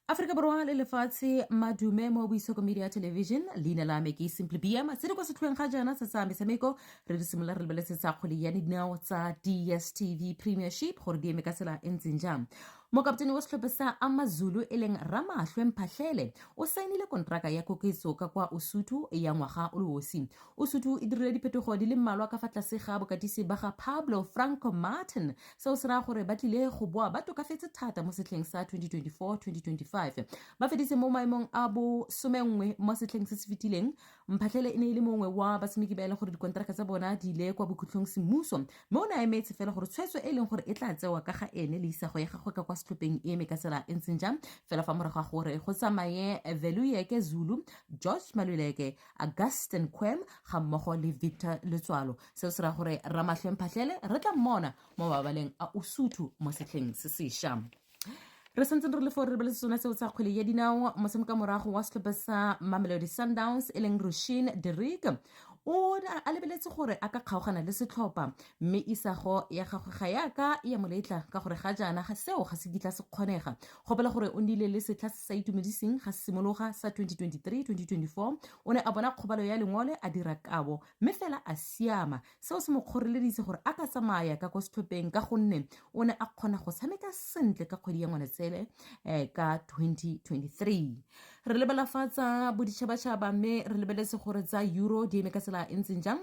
Aforika Borwa le lefatshe madume mo Boitshoko Media Television. Leina la me ke Simply BM. Tse di kwa setlhoeng ga jaana tsa tsa metshameko, re di simolola re lebeletse tsa kgwele ya dinao tsa DStv Premiership gore di eme ka tsela e ntseng jang. Mokaptene wa setlhopha sa AmaZulu e leng Ramahlwe Mphahlele o saenile kontraka ya koketso ka kwa Usuthu ya ngwaga o le osi. Usuthu e dirile diphetogo di le mmalwa ka fa tlase ga bokatisi ba ga Pablo Franco Martin. Seo se raya gore ba tlile go boa ba tokafetse thata mo setlheng sa 2024-2025. Ba feditse mo maemong a bo 11 mo setlheng se se fetileng. Mphahlele e ne e le mongwe wa batshameki ba e leng gore dikonteraka tsa bona di ile kwa bokhutlhong semmuso, mme o ne a emetse fela gore tshwetso e leng gore e tla tsewa ka ga ene le isago ya gagwe ka kwa setlhopheng e eme ka tsela e ntseng jang. Fela fa morago ga gore go tsamaye Veluyeke Zulu, George Maluleke, Augustin Quem ga mmogo le Victor Letswalo, seo se raya gore Ramahlwe Mphahlele re tla mmona mo mabaleng a Usuthu mo setlheng se sesha. Re santse re le fo re lebeletse sone seo tsa kgwele ya dinao. Motshameka morago wa setlhopha sa Mamelodi Sundowns e leng Rushine Derrick o a lebeletse gore a ka kgaogana le setlhopha, mme isago ya gagwe ga ya ka ya moletla ka gore ga jaana ga seo ga se kitla se kgonega. Gopela gore o nnile le setlha se sa itumediseng ga se simologa sa 2023-2024. O ne a bona kgobalo ya lengole, a dira kabo, mme fela a siama. Seo se mo kgoreleditse gore a ka tsamaya ka kwa setlhopheng ka gonne o ne a kgona go tshameka sentle ka kgwedi ya Ngwanatsele ka 2023. Re lebela fa tsa boditšhabatšhaba, mme re lebeletse gore tsa Euro di eme ka tsela e ntseng jang.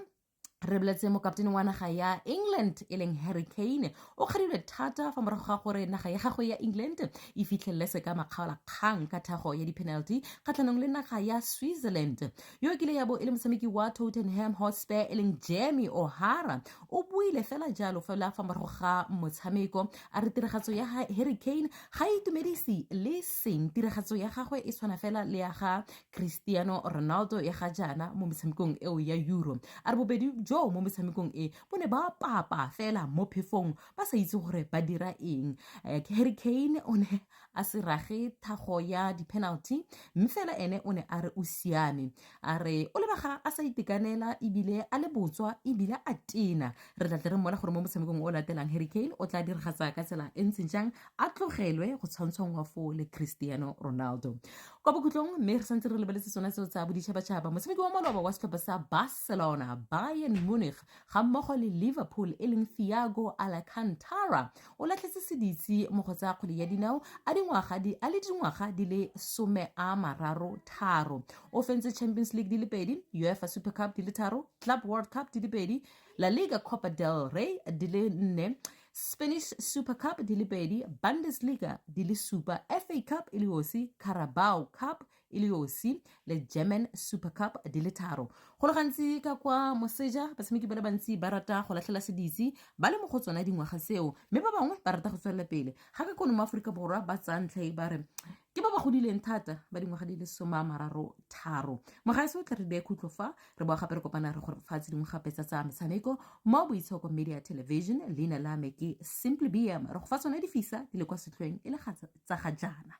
Re boletse mokaptene wa naga ya England e leng Harry Kane o kgadilwe thata fa morago ga gore naga ya gagwe ya England e fitlhelele se ka makgaolakgang ka thago ya di-penalty kgatlhanong le naga ya Switzerland. Yo kile ya bo e le motshameki wa Tottenham Hotspur e leng Jamie O'Hara o buile fela jalo fela fa morago ga motshameko, a re tiragatso ya Harry Kane ga e itumedise le seng. Tiragatso ya gagwe e tshwana fela le ya ga Cristiano Ronaldo ya ga jaana mo metshamekong eo ya Euro. A re bobedi jo mo metshamekong e bo ne ba papa fela mo phefong ba sa itse gore ba dira eng. Harry Kane o ne a se rage thago ya di-penalty, mme fela ene o ne a re o siame. A re o lebega a sa itekanela ebile a le botswa ebile a tena. Re tla tle re mmona gore mo motshamekong o latelang Harry Kane o tla diragatsa ka tsela e ntseng jang, a tlogelwe go tshwantshwanngwa foo le Cristiano Ronaldo. Kwa bokhutlong, mme re santse re lebeletse tsona tseo tsa boditšhabatšhaba, motshameki wa maloba wa setlhopha sa Barcelona, Bayern Munich ga mmogo le Liverpool e leng Thiago Alcantara o latlhetse seditse mo go tsa kgwele ya dinao a dingwaga di a le dingwaga di le 33. O fentse Champions League di le pedi, UEFA Super Cup di le tharo, Club World Cup di le pedi, La Liga, Copa del Rey di le nne, Spanish Super Cup di le pedi, Bundesliga di le supa, FA Cup e le osi, Carabao Cup e le yosi le German Super Cup di le tharo. Go le gantsi ka kwa moseja batshameki ba le bantsi ba rata go latlhela seditse ba le mo go tsona dingwaga tseo, mme ba bangwe ba rata go tswelela pele. Ga ka kono mo Aforika Borwa ba tsaya ntlha e ba re ke ba ba godileng thata ba dingwaga di le 33. Mogaesi o tla re beye khutlo fa re boa gape re kopana re gore fa tse dingwe gape tsa tsa metshameko mo Boitshoko Media Television. Leina la me ke Simply BM. Re go fa tsone difisa di le kwa setlhoeng e le tsa ga jaana.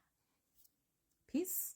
Peace.